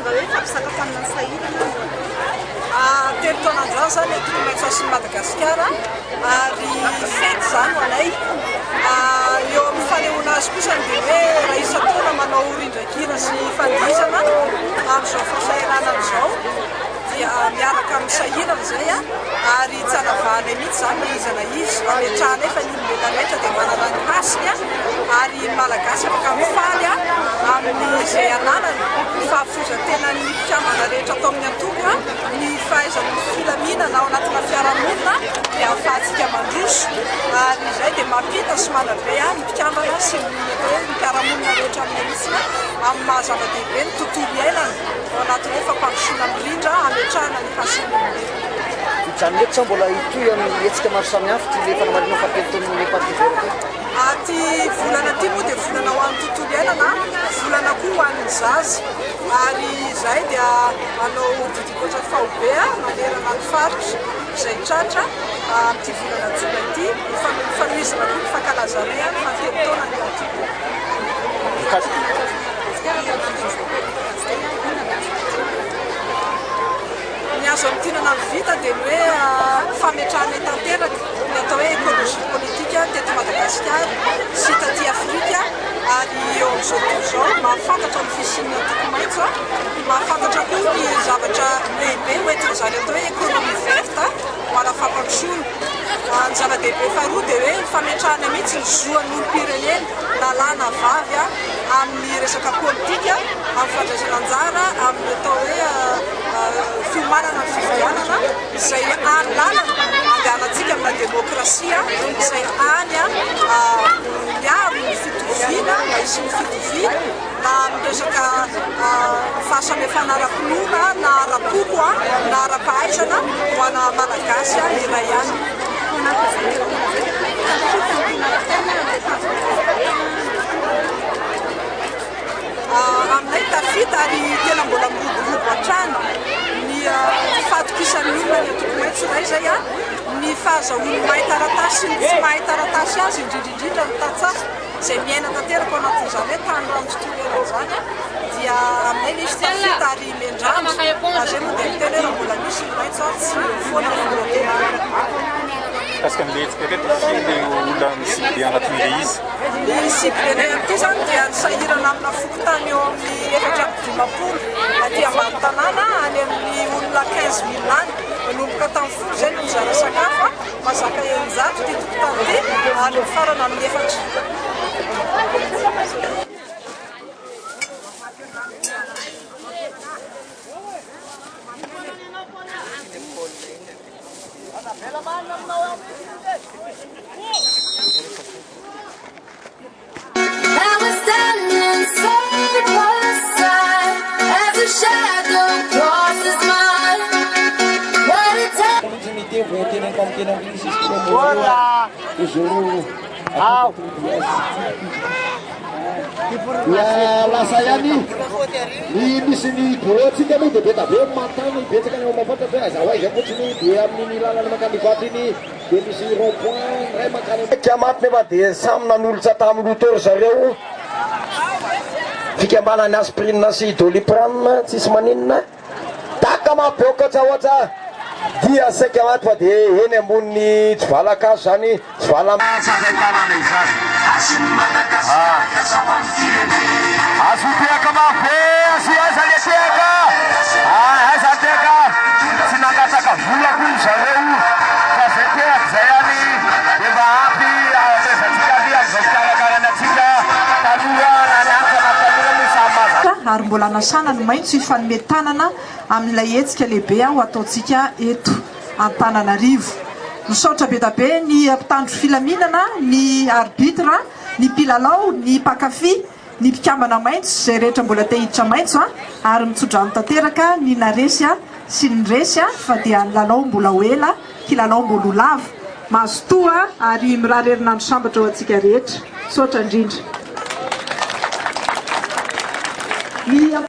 Tonga hoe fampisakafoanana ny sahirana no atao. Telo taona androany izany eto Maitso Hasin'i Madagasikara ary fety izany ho anay. Eo amin'ny fanehoana azy kosa dia hoe raha isan-taona manao rindran-kira sy fandihizana amin'izao fahasahiranana izao dia miaraka amin'ny sahirana izay ary tsy anavahanay mihitsy izany na iza na iza. Ametrahanay fa ny olombelona rehetra dia manana ny hasiny ary ny Malagasy afaka mifaly amin'izay ananany, ny fahafoizan-tenan'ny mpikambana rehetra ato amin'ny antoko, ny fahaizana ny filaminana ao anatina fiarahamonina dia ahafahantsika mandroso ary izay dia mampita sy manabe ny mpikambana sy ny atao hoe ny mpiara-monina rehetra aminay mihitsy amin'ny maha zava-dehibe ny tontolo iainana ao anatin'ny hoe fampandrosoana mirindra hametrahana ny hasin'ny olombelona. Hijanona eto sa mbola hitohy amin'ny hetsika maro samihafa ity ilay fanamarinana fahatelo taon'ny Parti Vert ity? Ity volana ity moa dia volana ho an'ny tontolo iainana, volana koa ho an'ny zaza ary izahay dia hanao didikoatra faobe manerana ny faritra izay tratra amin'ity volana jona ity ho fanohizana koa ny fankalazanay ny fahatelo taonan'ny antoko. Ny azo amintinana ny vita dia ny hoe fametrahana tanteraka ny atao hoe écologie politique teto Madagasikara sy taty Afrika ary eo amin'izao tontolo izao. Mahafantatra ny fisian'ny antoko maitso, mahafantatra koa ny zavatra lehibe hoentin'izany atao hoe économie verte ho ana fampandrosoana. Ny zava-dehibe faharoa dia hoe ny fametrahana mihitsy ny zoan'ny olom-pirenena na lahy na vavy amin'ny resaka politika, amin'ny fandraisana anjara amin'ny atao hoe fiomanana ny fifidianana izay hany lalana andehanantsika amina demokrasia izay hany miaro ny fitoviana na hisian'ny fitoviana na amin'ny resaka fahasamihafana ara-pinoana na ara-poko na ara-pahaizana ho ana Malagasy iray ihany. Aminay tafita ary tena mbola miroborobo hatrany ny fahatokisan'ny olona ny antoko maitso iray izay, ny fahazahoany mahay taratasy sy ny tsy mahay taratasy azy, indrindra indrindra ny tantsaha izay miaina tanteraka ao anatin'izany hoe tany rano tontolo iainana izany dia aminay ilay izy tafita ary miandrandra ary izay moa dia miteny hoe raha mbola misy ny maitso tsy eo foana ny olona. Mikasika an'ilay hetsika ireto, firy ilay olona ni-ciblé anatin'ilay izy? Ny cible-nay amin'ity izany dia ny sahirana amina fokontany eo amin'ny 54 aty ambany tanàna any amin'ny olona 15 mille any. Nanomboka tamin'ny folo izay no nizara sakafo, mazaka 600 ity tokontany ity ary mifarana amin'ny efatra. I was standing side by side as a shadow crosses mine. What a time. Mihitsy ny teny vao teneniko amin'ny teny anglisy izy toujours Dia lasa ihany ny misy ny bureau tsika moa dia be da be ny manontany betsaka ny ao mahafantatra hoe aiza ho aiza fotsiny dia amin'iny lalana mankany Ivato iny dia misy rond point iray mankany Saika maty nefa dia samy nanolotra tamin'ny loto ry zareo fikambanan'ny aspirine sy doliprane tsisy maninona Daka mampihoakoatsahoatsa dia saika maty fa dia eny ambonin'ny tsivalan-kazo izany tsivalam. Tsangain-tanana izany. Azo tehaka mafy be, azo aiza le tehaka? Aiza ny tehaka? Tsy nangataka vola akory zareo fa zay tehaka zay ihany dia mba ampy hanomezantsika ny amin'izao fikarakarana antsika tanora na ny antitra na ny tanora moa samy maza. Ary mbola anasana ny maitso hifanome tanana amin'ilay hetsika lehibe ho ataontsika eto Antananarivo. Misaotra be da be ny mpitandro filaminana, ny arbitre, ny mpilalao, ny mpankafy, ny mpikambana maitso, izay rehetra mbola te hiditra maitso ary mitsodrano tanteraka ny naresy sy ny resy fa dia ny lalao mbola ho ela, kilalao mbola ho lava. Mazotoa ary mirary herinandro sambatra ho antsika rehetra. Misaotra indrindra. Ny.